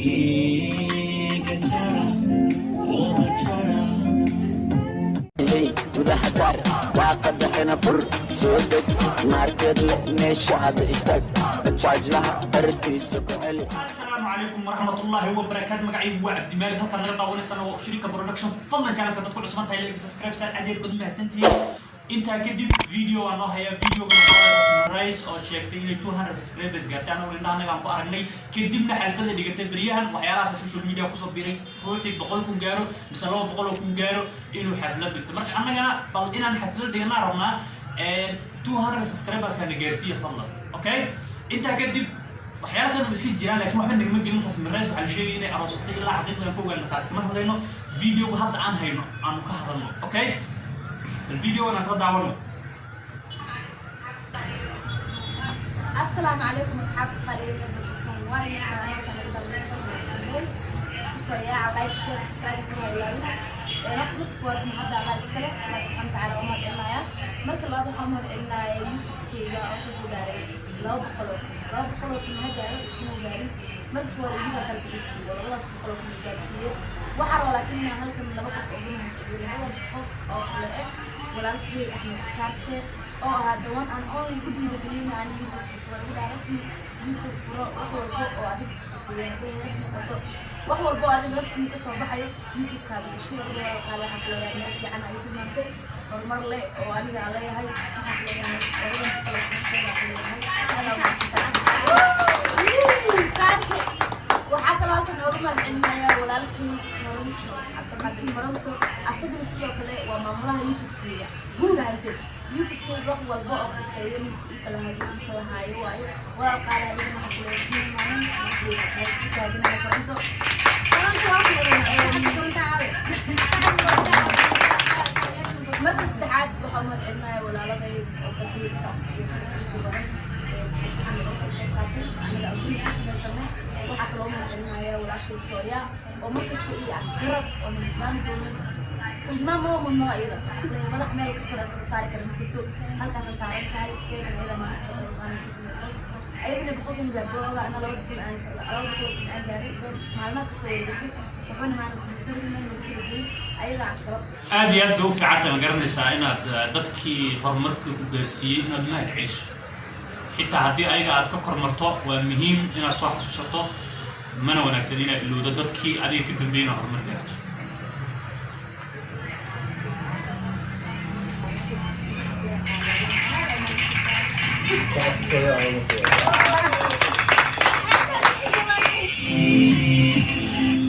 Iga jara, wada jara. Hey, gudaha daar, daaqada xina fur, soo deg, maarkeed leh meeshaada istaag, bajaajlaha bartiisa ku celi. Asalaamu calaykum waraxmatullaahi wabarakaatu. Magacaygu waa Cabdimaalik, halkaan naga daawanaysana waa Shirika Production. Fadlan, channelka dad ku cusban tahay, like, subscribe saar. Adeer baad mahadsantihiin. Intaa kadib video waan noo hayaa. Videoga Rice oo sheegtay inay 200 subscribers gaartay, anagu indhaha anagaan ku aragnay, kadibna xalfada dhigatay. Beryahan waxyaalahaas social media kusoo biiray, ruuxii 100,000 gaaro mise 200,000 gaaro inuu xaflad dhigto. Marka annagana bal inaan xaflad dhiganaa rabnaa. 200 subscribers kana gaarsiiya fadlan. Okay, intaa kadib waxyaala kale iska jiraan, laakiin waxba nagama gelin. Rasmi Rays waxaa la sheegay inay aroosatay. Ilaa xaqiiqdan ku ogaana taas kama hadlayno. Videoga hadda aan hayno aanu ka hadalno. Okay, bal videogan aan isla daawano. Asalaamu calaykum asxaabta qaaliga marba joogtaan, waa idin salaamay. Kusoo yaaca, like, share, subscribe kama ilaalina. Horta marka koowaad mahadda Allah iskale, Allah subxaana watacaala waa mahad celinaya. Marka labaad waxaan mahad celinaya YouTube-keyga oo kasoo gaaray 200,000. 200,000 ha gaaro, iskuma gaarin. Marka koowaad idinka qalbiga siiyo 200,000 gaarsiiye. Waxaa rabaa laakiin inaan halkan laba qof ugu mahad celiyo, labadaas qof oo kale ah walaalkay Axmed Kaarshe oo ahaa the one and only ku dhiirigelina aan YouTube furto. Waa igu dhaha, "Rasmi, YouTube furo, wax walbo oo adig kusiiyeen hadday rasmi noqoto, wax walbo oo adig rasmi kasoo baxayo YouTube-kaada gashay." Walaal qaali, waxaan ku leeyahay meel fiican ay tilmaantay, horumar leh oo aniga aan leeyahay. Waxaan ku leeyahay 200,000 ku leeyahay. Aad aa umahadsantahay. Waxaa kaloo halkan nooga mahad celinaya walaalkii Koronto, Cabdiqaadir Koronto. Asagana sidoo kale waa maamulaha YouTube-keyga. Fahanteen? YouTube-keyga wax walba oo quseeyo ninka ii kala hayo, ii kala haayo waayo. Walaal qaali, adigana waxaan ku leeyahay maalin ku taaginaya. Koronto, Koronto waa ku. Marka saddexaad waxaan mahad celinaya walaaladay oo gabdhihii saabsan badan waxaan naga soo qayb qaatay, anaga guriga ku samaysanay. Waxaa kaloo mahad celinaya walaashay Sooya oo markasta ii ah garab oo na hilmaami doonin. Hilmaam maba mudno iyada. Waxaa kuleeyahay madax meel ka sareysa ku saari kara ma jirto, halkaasa saaran tahay. Keegan iyada maanta samaysan ku samaysay, ayadana 100,000 gaarto oga, ana 200,000 aan 200,000 aan gaaray dee maalmaha kasoo wareegatay. Waxbana maana samaysan, meel lagu tiri jirin ayadaa galabta. Aad iyo aad bay u fiican tahay, ma garanaysaa, inaad dadkii horumarka ku gaarsiiyey inaad mahad celiso, xitaa haddii ayaga aad ka kormarto. Waa muhiim inaad soo xasuusato, mana wanaagsan inaad ilowdo dadkii adiga ka dambeeyey inaad horumar gaarto.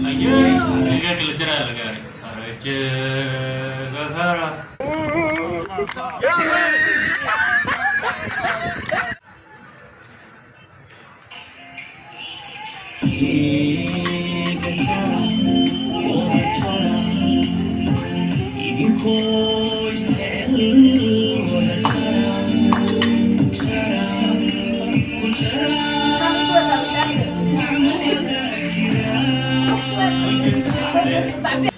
Ayay deegaanka la jaraa la gaaray karajeega kara. Iga jara, wada jara, idinkoo isjecel wada jara, jara, ku jara, gacmo wada jira. Soo jeesta saaxiibee.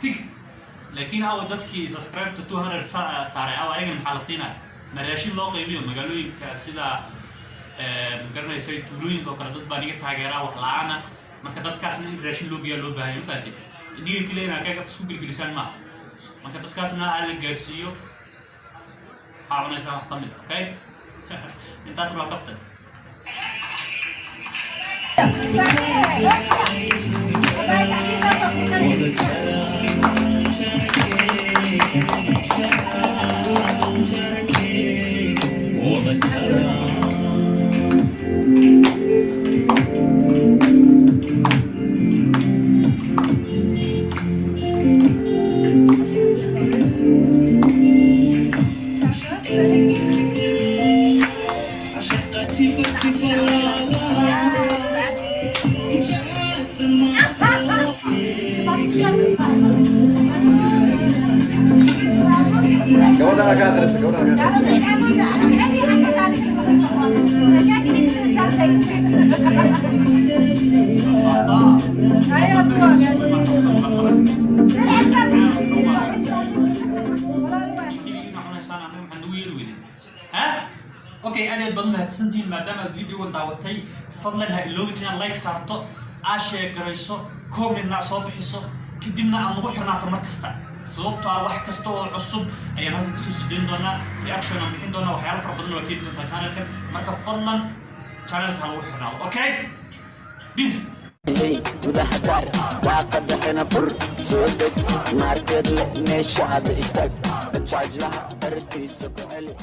Tig, laakiin awa dadkii subscribe to 200 saaray, awa ayagana maxaa la siinaya? Ma raashin loo qaybiyo magaalooyinka sida ma garanaysa, tuulooyinka oo kale dad baa niga taageeraa wax la-aana. Marka dadkaasna in raashin loo geeyaa loo baahanya, ma fahanteen? Dhiga kale inaad kaga isku gelgelisaan maaha. Marka dadkaasna aa la gaarsiiyo waxaa cunaysaan wax ka mid a. Okay, intaasna waa kaftan. Wada jara, jara keega, jara, jara keega, wada jara. Cashaqa jifa jifa laabaha, jacaysan ma. Gabadha ka akhrisa, gabadha ka akhrisa. Keligiina cunaysaan, annaga maxaa nagu yeeri weydin ha? Okay, aad aad. baad u mahadsantihiin maadaama aad videogan daawatay. Fadlan ha iloobin inaad like saarto, aad share garayso, commentna soo bixiso, kadibna aad nagu xirnaato mar kasta, sababtoo ah wax kasta oo cusub ayaan halkan kasoo sideyn doonaa, reaction aan bixin doonaa, waxyaalo fara badan waa keeni doontaa channelkan. Marka fadlan channelka ha lagu xirnaado. Okay, peace. Hey, gudaha daar, daaqada xina fur, soo deg, maarkeed leh meeshaada istaag, bajaajlaha bartiisa ku celi.